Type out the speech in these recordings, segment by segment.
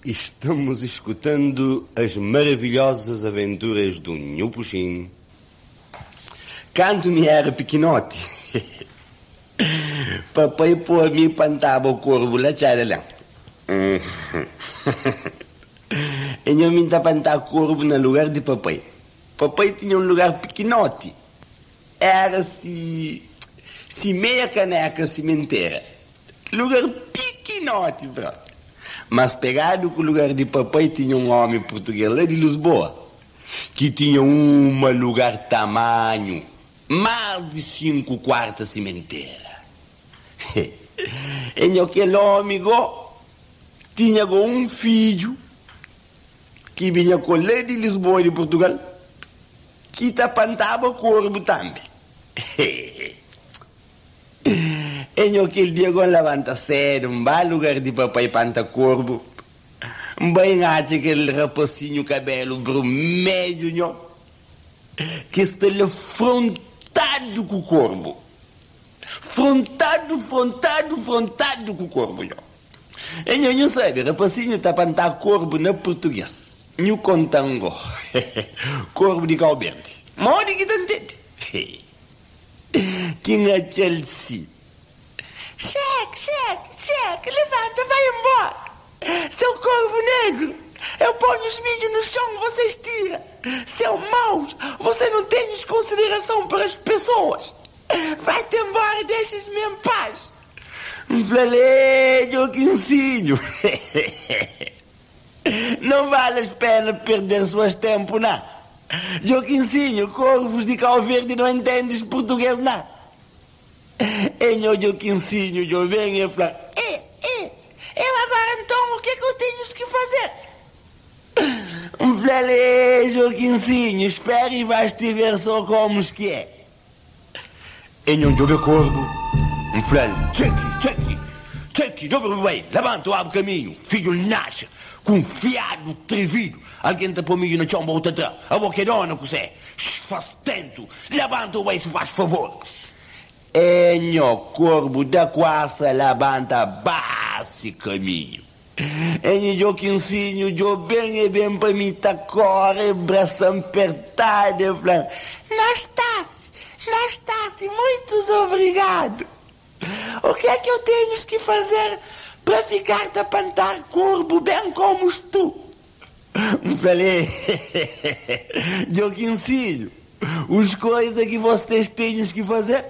Estamos escutando as maravilhosas aventuras do Nhu Puxin. Kantu mi éra pikinoti, papai pô-mi pantaba korbu la txada len. E nho mi N ta pantá korbu na lugar di papai. Papai tinha un lugar pikinoti, éra si si meia kaneka simentera. Lugar pikinoti, brother. Mas pegadu ku lugar di papai tinha un omi purtugês la di Lisboa ki tinha uma lugar tamanhu más di sinku kuarta simentera. E nho kel omi go tinha go un fidju ki binha ku la di Lisboa di Purtugal ki ta pantaba korbu tambi. E nho kel dia go N labanta sedu, N ba lugar di papai panta korbu, N bai N atxa kel rapasinhu kabelu brumedju nho, ki sta la frontadu ku korbu. Frontadu, frontadu, frontadu ku korbu nho. E nho, nhu sabe, rapasinhu ta panta korbu na purtuges. Nhu konta-m go, korbu di Kauberdi, modi ki ta ntende? Ki N atxa-l si. Xek, xek, xek, levanta, vai embora! Seu corvo negro, eu ponho os milho no chão, vocês tira! Seu maus, você não tem consideração para as pessoas! Vai-te embora e deixas-me em paz! N fla-l, Ê, Djokinsinhu, não vale as pena perder suas tempo, ná! Djokinsinhu, corvos di Cau Verde não entendes português, ná! E nho Djokinsinhu djo ben e fla, E, e, eu agora nton o que que eu tenho que fazer? N fla-l, E, Jokinsinhu, espera e vais te ver só como que é. E nho djobe korbu, N fla-l, Txeki, txeki, txeki, djobe bai, labanta o abu kaminhu, fidju nasce kunfiadu, trividu, algen ta po midju na txon, bo ta tra, abo ke dona kusé, fastentu, labanta o bai si faz favor. E nho korbu da kuasa labanta basi kaminhu. E nho Djokinsinhu djoben e ben pa mi ta kore brasa-m pertadu e fla-m, Nastasi, Nastasi, muitus obrigadu! O que é que eu tenho que fazer pra ficar ta pantar korbu ben como tu? N fla-l, E Djokinsinhu, os koisa ki vostês tenhos ki fazer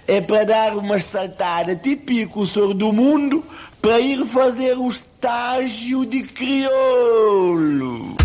é pra dar umas saltada ti piku sor do mundu pra ir fazer o stágio de kriolu.